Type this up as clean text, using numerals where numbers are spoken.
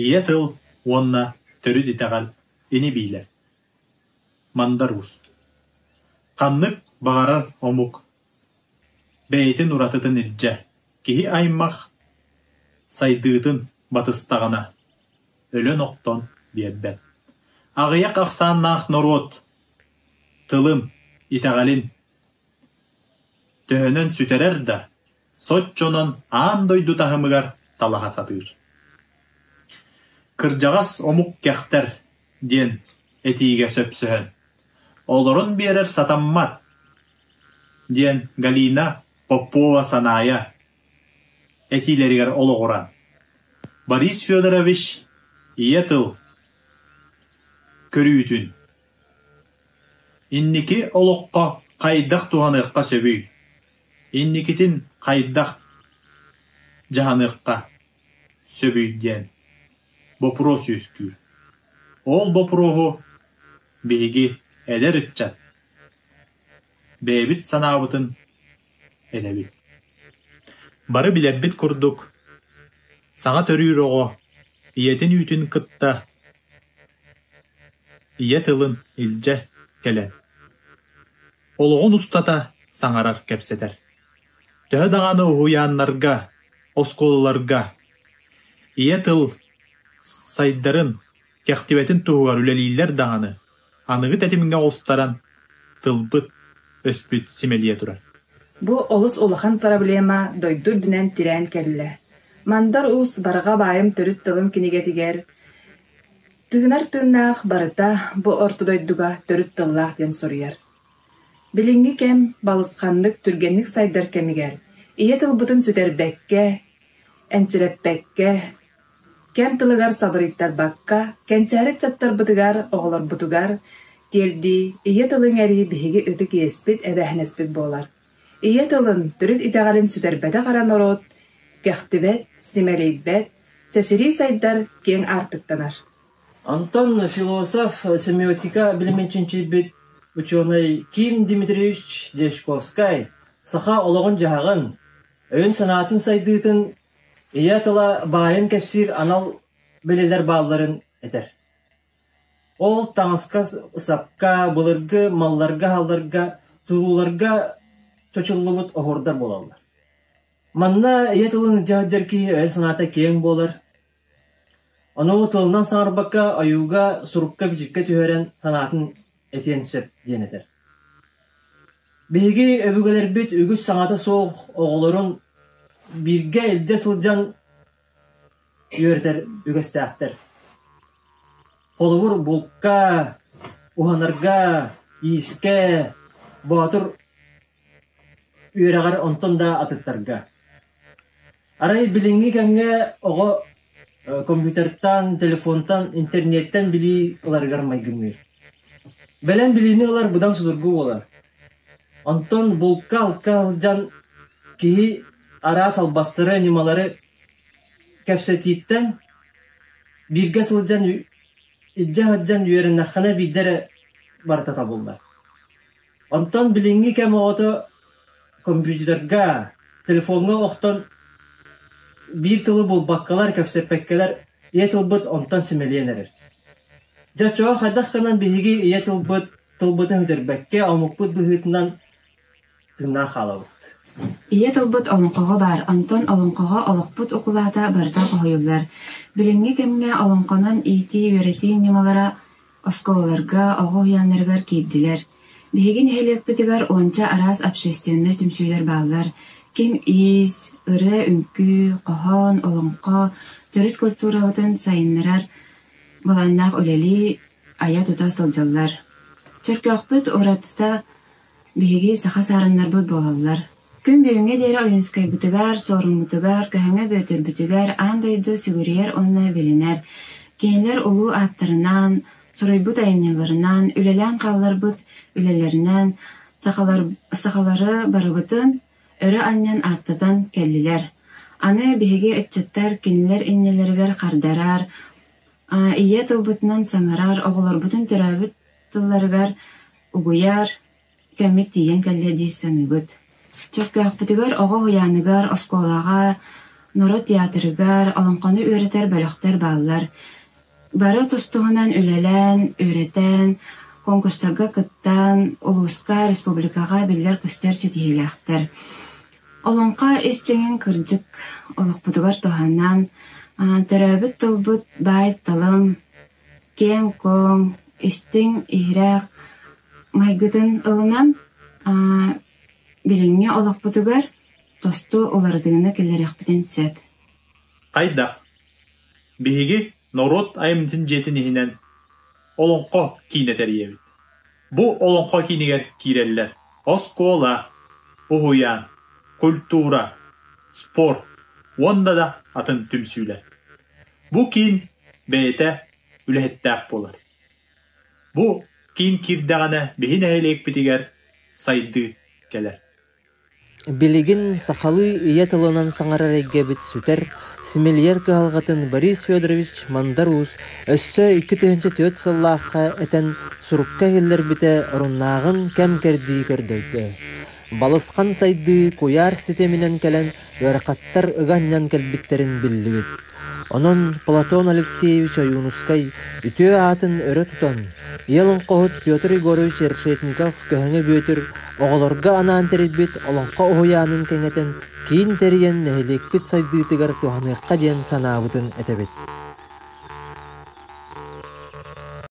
Ийэ тыл уонна төрүт итэҕэл ини-биилэр. Мандар Уус Ханнык баҕарар омук бэйэтин уратытын илдьэ, киһи аймах сайдыытын батыстаҕына, өлөн-охтон биэрбэт. Аҕыйах ахсааннаах норуот тылын, итэҕэлин төһөнөн сүтэрэр да, соччонон аан дойду таһымыгар талаһа сатыыр. Кырдьаҕас омук кэхтэр диэн этиигэ сөпсөһөн, олорон биэрэр сатаммат диэн Галина Попова-Санаайа этиилэригэр олоҕуран, Борис Федорович ийэ тыл көрүүтүн инники олоххо хайдах туһаныахха сөбүй, инникитин хайдах дьаһаныахха сөбүй диэн боппуруос үөскүүр. Ол боппуруоһу биһиги эдэр ыччат бэйэбит санаабытын этэбит. Бары билэрбит курдук, саҥа төрүүр оҕо ийэтин үүтүн кытта ийэ тылын илдьэ кэлэн, олоҕун устата саҥарар, кэпсэтэр. Төһө даҕаны уһуйааннарга, оскуолаларга ийэ тыл сайдарын, кэхтибэтин туһугар үлэлииллэр даҕаны, аныгы тэтимҥэ оҕустаран, тылбыт, өспүт симэлийэ турар. Бу олус улахан проблема дойду үрдүнэн тирээн кэллэ. Мандар Уус «Барҕа баайым төрүт тылым» кинигэтигэр «Тыынар тыыннаах барыта бу орто дойдуга төрүт тыллаах» диэн суруйар. Билиҥҥи кэм балысханнык түргэнник сайдар кэмигэр ийэ тылбытын сүтэрбэккэ, энчирэппэккэ, кэм тылыгар сабырыйтарбакка, кэнчээри ыччаттарбытыгар, оҕолорбутугар тиэрдии ийэ тылы иҥэрии биһиги ытык иэспит, эбээһинэспит буолар. Ийэ тылын, төрүт итэҕэлин сүтэрбэтэх эрэ норуот кэхтибэт, симэлийбэт, чэчирии сайдар киэҥ аартыктанар. Онтон философ, семиотика билимин чинчийбит учуонай Ким Дмитриевич Дьячковскай саха олоҕун-дьаһаҕын, өйүн-санаатын сайдыытын ийэ тыла баайын кэпсиир анал билэлэр баалларын этэр. Ол таҥаска-сапка, былыргы малларга-аһалларга, тутууларга чочуллубут оһуордар буолаллар. Манна ийэ тылын илдьэ сылдьар киһи өйө-санаата киэҥ буолар, Ону тылынан саҥарбакка, ойууга, сурукка-бичиккэ түһэрэн санаатын этиэн сөп диэн этэр. Биһиги өбүгэлэрбит үгүс саҥата суох оҕолорун бииргэ илдьэ сылдьан үөрэтэр үгэстээхтэр. Холобур, булка, уһанарга, иискэ, боотур үөрэҕэр онтон да атыттарга. Арай билиҥҥи кэмҥэ оҕо компьютертан, телефонтан, интернеттэн билии ыларыгар майгынныыр. Бэлэм билиини ылар быдан судургу буолар. Онтон булка-алка сылдьан киһи араас албастары, ньымалары кэпсэтииттэн бииргэ сылдьан илдьэ сылдьан үөрэннэххинэ биирдэ эрэ барыта табыллар. Онтон билиҥҥи кэм оҕото компьютерга, телефоҥҥа охтон биир тылы булбаккалар, кэпсэппэккэлэр ийэ тылбыт онтон симэлийэн эрэр. Дьэ, оччоҕо хайдах гынан биһиги ийэ тылбыт тылбытын сүтэрбэккэ, омукпут быһыытынан тыыннаах хаалабыт? Ийэ тылбыт олоҥхоҕо баар, онтон олоҥхоҕо олохпут укулаата барыта хоһуйуллар. Билиҥҥи кэмҥэ олоҥхонон иитии-үөрэтии ньымалара Оскуолаларга, оҕо уһуйааннарыгар киирдилэр. Биһиги нэһилиэкпитигэр уонча араас общественнай түмсүүлэр бааллар. Ким иис, ырыа-үҥкүү, хоһоон, олоҥхо, төрүт культурабытын сайыннарар былааннаах үлэлии, айа-тута сылдьаллар. Чөркөөхпүт уратыта Биһиги саха саарыннарбыт буолаллар. Күн бүгүҥҥэ диэри Ойуунускайбытыгар, Суоруммутугар, Көһөҥө Бүөтүрбүтүгэр аан дойду сүгүрүйэр уонна билинэр. Кинилэр улуу ааттарынан, суруйбут айымньыларынан, үлэлээн хаалларбыт үлэлэринэн сахалар, сахалары барыбытын өрө анньан ааттатан кэллилэр. Аны биһиги ыччаттар кинилэр иннилэригэр хардарар, ийэ тылбытынан саҥарар, оҕолорбутун төрөөбүт тылларыгар угуйар кэммит тиийэн кэллэ дии саныыбыт. Чөркөөхпүтүгэр оҕо уһуйааныгар, оскуолаҕа Норуот театрыгар олоҥхону үөрэтэр бөлөхтөр бааллар. Бары тус-туһунан үлэлээн, үөрэтэн, конкурстарга кыттан, улууска, республикаҕа биллэр-көстөр ситиһиилээхтэр. Олоҥхо ис дьиҥин кырдьык олохпутугар туһанан, төрөөбүт тылбыт баай тылым, киэҥ-куоҥ, истиҥ-иһирэх майгытын ылынан, билиҥҥи олохпутугар тосту уларытыыны киллэриэхпитин сөп. Хайдах? Биһиги норуот айымньытын дьиэтин иһинэн Олоҥхо киинэ тэрийэбит. Бу Олоҥхо киинигэр киирэллэр оскуола, уһуйаан, культура, спорт уонна да атын түмсүүлэр. Бу киин бэйэтэ үлэһиттээх буолар. Бу киин киирдэҕинэ биһи нэһилиэкпитигэр сайдыы кэлэр. Билигин сахалыы ийэ тылынан саҥарар эйгэбит сүтэр, симэлийэр кыһалҕатын Борис Федорович Мандар Уус өссө 2004 сыллаахха этэн сурукка иһиллэрбитэ оруннааҕын кэм-кэрдии көрдөрдө. Балысхан сайдыы куйаар ситиминэн кэлэн ыарахаттар ыга анньан кэлбиттэрин биллибит. Онон Платон Алексеевич Ойуунускай үтүө аатын өрө тутан, ийэ олоҥхоһут Петр Егорович Решетников-Көһөҥө Бүөтүр оҕолорго анаан тэрийбит олоҥхо уһуйаанын кэҥэтэн, киин тэрийэн нэһилиэкпит сайдыытыгар туһаныахха диэн санаабытын этэбит.